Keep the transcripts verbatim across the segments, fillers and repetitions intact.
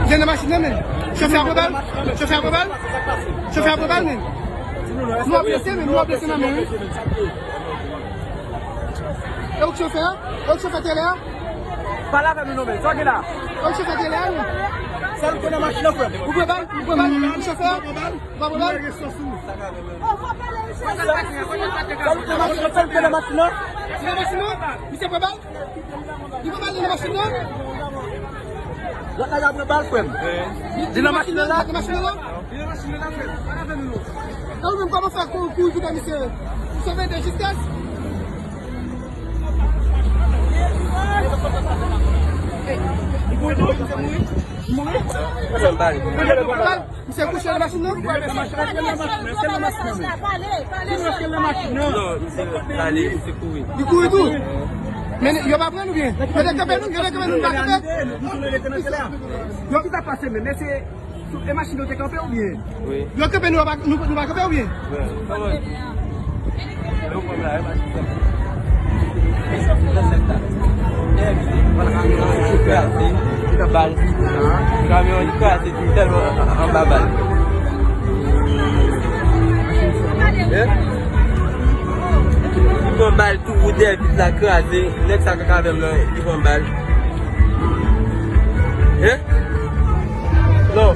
Vin nan machin nan, men. Chofè a pran bal. Chofè a pran bal. Chofè a pran bal, men. Nou ap blese, men. Nou ap blese nan men, wi. E ou k chofè a? E ou k chofè tele a? Pale avè nou non, men. Sa w gen la? E ou k chofè tele a, men? Sèl k nan machin nan, frè m. Ou pran bal? Ou pran bal? Ou chofè a? Ou pa pran bal? Sèl k nan machin nan, sèl k nan machin nan. Li nan machin nan? Misye pran bal? Li pran bal, li nan machin nan? Lòt la, y ap pran bal, frè m. Li nan machin nan la? Li nan machin nan la? Li nan machin nan la, frè m. Pale avè nou non. E ou menm, kòman w fè kou-, kouri kote misye? Ou sove de jistès? Li kouri tou, misye mouri. Li mouri? Misye kouche nan machin nan? Non, misye pale, misye kouri. Li kouri tou? Men yo pa pran nou byen? Yo te kanpe nou, yo te kanpe nou, nou pa kanpe? Yo ki ta pase menm, men se, e machin yo te kanpe oubyen? Wi. Yo kanpe nou, nou pa kanpe oubyen? Wi. Yo pran la, e machin sa. Kamyon li kraze, li tèlman anba bal. Li pran bal tou, wout dèyè vit la kraze. Nèg sa k ak avè m nan, li pran bal. Non.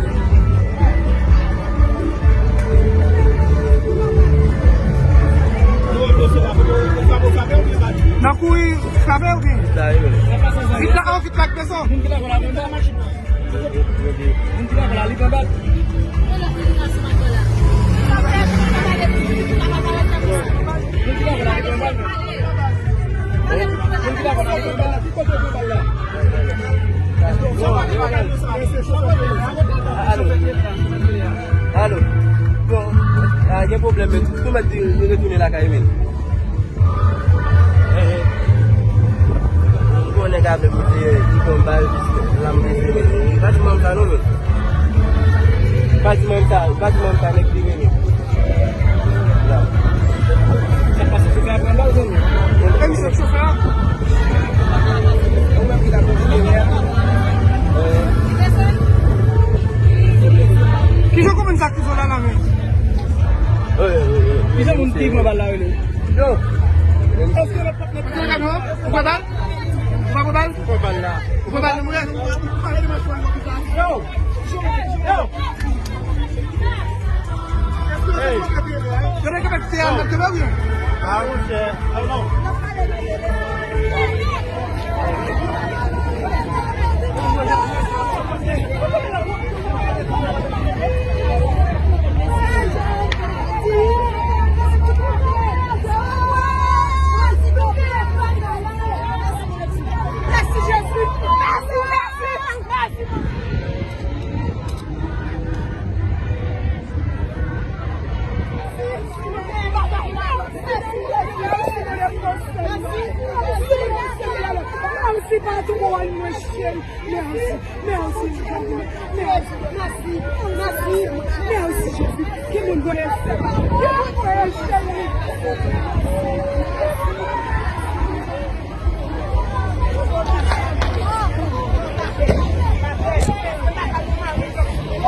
Nan kouri frape oubyen? Sa, wi. Vit la, an vit la k bezwen. Alo. Alo. Bon, a, gen pwoblèm, men nou mèt di nou retounen lakay, men. Bon, nèg avè m, li pran bal, la m retounen, men. Pa di manm sa, non, men. Pa di manm sa, pa di manm sa, nèg li mennen. Sa pase chofè a pran bal, zanmi. E misye chofè a? Kijan w konprann sa k rive w la, la, men? Kijan moun ki pran bal la rele? Yo. Èske lòt patnè pa nan? Ou pran bal? Ou pa pran bal? Ou pran bal la. Ou pran bal nan mwen? Yo. Yo. Yo te kapab fè al nan kebe oubyen? Ah, monchè. Mèsi, Jezi. Mèsi, mèsi, mèsi. Mèsi, patwon, mwen cheri. Mèsi, mèsi, mèsi, mèsi, mèsi, Jezi. Ki moun voye, ki moun voye, cheri.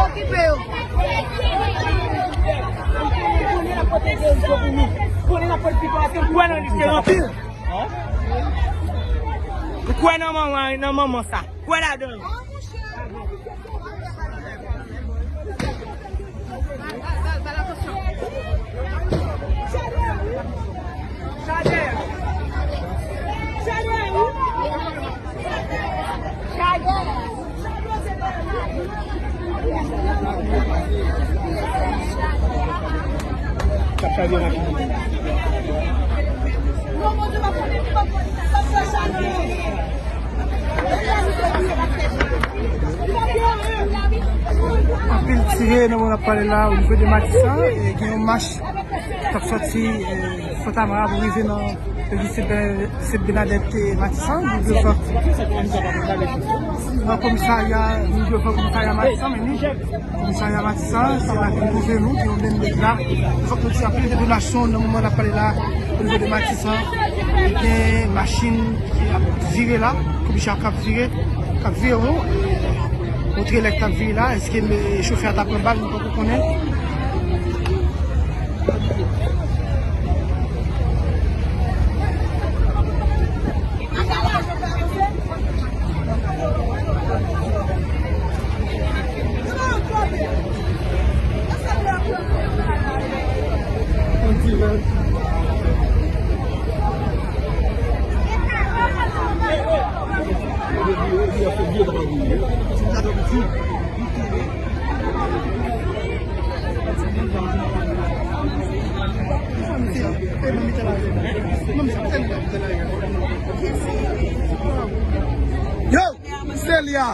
Okipe yo. Konnen n ap pote de yo pou nou. Konnen n ap pote pito paske m kwè nan li, se anpil. M kwè nan manman, nan manman sa. Kwè ladan l. Anpil tire nan moman n ap pale la, o nivo de Matisan, e gen yon mach k ap sòti, e, Fontamara pou rive nan peyi Sent Bènadèt, e, Matisan, nou devan, nan komisarya, nou devan komisarya Matisan, men ni komisarya Matisan, se la ke nou twouve nou, gen yon bennde la. Fòk nou di anpil de donasyon nan moman n ap pale la, o nivo de Matisan, gen machin ki ap vire la, koubichay k ap vire. K ap vire, wi. Montre lè k t ap vire la. Èske chofè a ta pran bal? Nou poko konnen. Yo, se li a.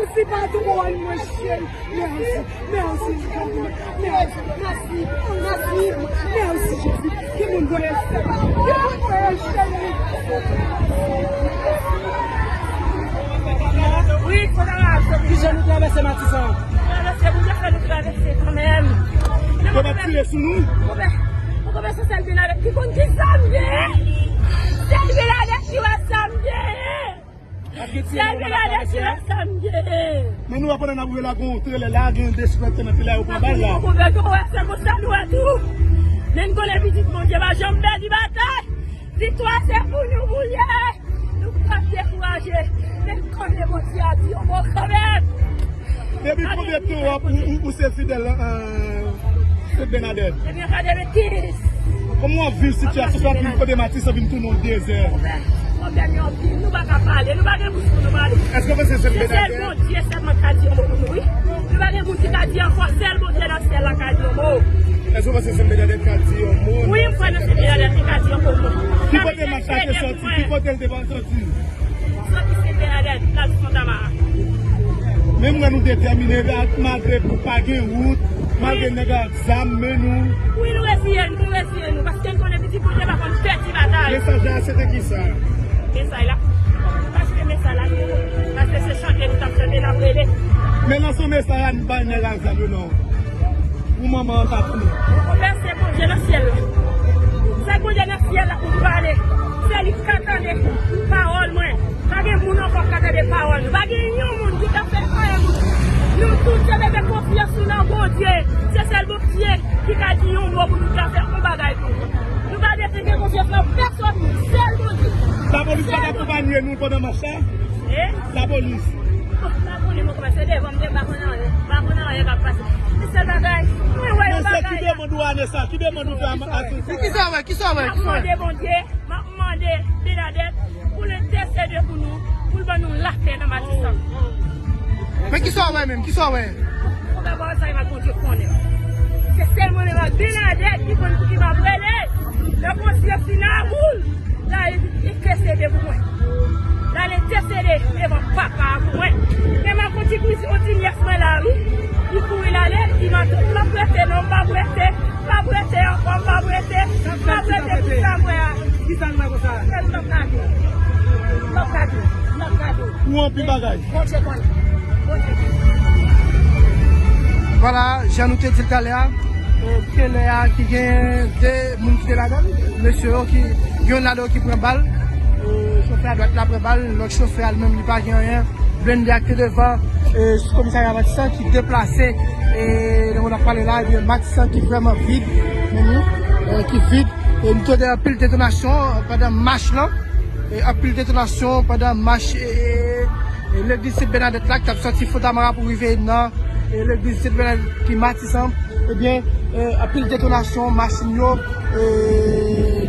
Mèsi, patwon mwen, cheri. Mèsi, mèsi, mèsi, mèsi, mèsi, mèsi, Jezi. Ki moun voye cheri? Ki moun voye cheri? Wi, kote la? Ki jan nou travèse Matisan? Travèse, Bondye fè nou travèse kanmenm. Yo pa tire sou nou? Ou konprann, ou konprann se sèl Bènadèt ki konn ki zam gen. Sèl Bènadèt ki wè zam gen. Sèl Bènadèt ki wè zam gen. Men nou wè pandan n ap rive la, gen yon trelè la, gen de sipòtè nan trelè a, yo pran bal la. Ou konprann, ou wè, se konsa nou wè tou. Men n konnen pitit Bondye pa janm pèdi batay. Viktwa se pou nou pou l ye. Nou p ap dekouraje. Men n konnen Bondye ap di yon mo kanmenm. Depi konbyen tan w ap, ou, ou, ou se fidèl, euh, Sent Bènadèt? Depi an katrevennkenz. Kòman w ap viv sitiyasyon sa, pou kote Matisan vin tounen yon dezè? Pwoblèm yo anpil, nou pa ka pale, nou pa gen bouch pou nou pale. Èske w panse Sent Bènadèt? Se sèl Bondye sèlman ki ka di yon mo pou nou, wi. Nou pa gen moun ki ka di ankò, sèl Bondye nan syèl la ka di yon mo. Èske w panse Sent Bènadèt ka di yon mo? Wi, m kwè nan Sent Bènadèt li ka di yon mo. Ki kote mach la te sòti? Ki kote l te pral sòti? Sòti Sent Bènadèt, l al Fontamara. Men m wè nou detèmine, malgre pa gen wout, malgre nèg la ak zam, men nou. Wi, nou reziye n, nou reziye nou, paske n konnen pitit Bondye pa konn pèdi batay. Mesaj la, se te kisa? Mesaj la, paske mesaj la, nou, paske se chante nou t ap chante, n ap rele. Men lanse mesaj la, n bay nèg ak zam yo non. Pou manman an ka tounen. Ou konprann, se Bondye nan syèl la. Se Bondye nan syèl la pou m pale. Se li k ka tande pawòl mwen. Pa gen moun ankò k ka tande pawòl nou. Pa gen yon moun ki ka fè anyen pou nou. Nou tout se mete konfyans nou nan Bondye. Se sèl Bondye ki ka di yon mo pou nou, ki ka fè yon bagay pou nou. Nou pa bezwen gen konfyans nan pèsonn, sèl Bondye. Lapolis pa t akonpanye nou pandan mach la? Eh? Lapolis. Bon, pa konnen mwen kòman se devan m te pa konn anyen. Pa konn anyen k ap pase. Men sèl bagay, mwen wè yon bagay. Men se ki demann ou ane sa? Ki demann ou fè a, a, a, men kisa w wè? Kisa w wè? Kisa w wè? M ap mande Bondye, m ap mande Bènadèt pou l entèsede pou nou, pou l ban nou lapè nan Matisan. Men kisa w wè menm? Kisa w wè? Ou pa wè sa, e pa Bondye konnen. Se sèl mwen menm ak Bènadèt ki konn pou ki m ap rele. Lè Bondye fin ak ou, l al entèsede pou mwen. L al entèsede devan Papa a pou mwen. Men m ak yon ti kouzen, yon ti nyès mwen la, wi. Li kouri l ale, li di, "M ap, m ap rete non, m p ap rete. M p ap rete ankò, m p ap rete. M p ap rete pou sa m wè a." Kisa l wè konsa? Sèl m p ap gade. M p ap gade. M p ap gade. Ou anpil bagay. Bondye konnen. Bondye konnen. Vwala, jan nou te di l talè a, e, trelè a ki gen de moun ki te ladan l, mesye yo ki, gen youn ladan yo ki pran bal, e, chofè a dwat la pran bal, lòt chofè a li menm li pa gen anyen, blende a ki te devan, e, sou komisarya Matisan ki deplase, e, nan moman n ap pale la, ebyen, Matisan ki vrèman vid. Meni, e, ki vid. E nou tande anpil detonasyon pandan mach lan. E anpil detonasyon pandan mach, e, e, e, legliz Sent Bènadèt la, ki t ap sòti Fontamara pou rive nan, e, legliz Sent Bènadèt ki Matisan. Ebyen, e, anpil detonasyon, machin yo, e,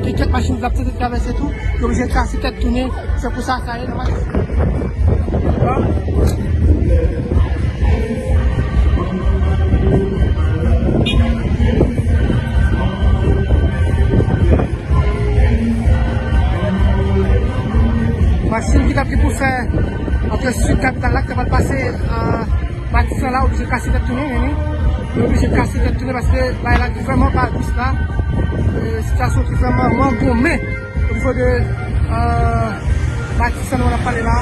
gen kèk machin k ap tante travèse tou, yo oblije kase tèt tounen. Se pou sa, sa ye nan Matisan. Machin ki t ap gen pou fè antre sid kapital la, ki t ap pral pase, a, Matisan la, oblije kase tèt tounen, meni. Yo oblije kase tèt tounen paske bagay la ki vrèman pa dous la. E, sitiyasyon ki vrèman mangonmen o nivo de, a, Matisan nou ap pale la.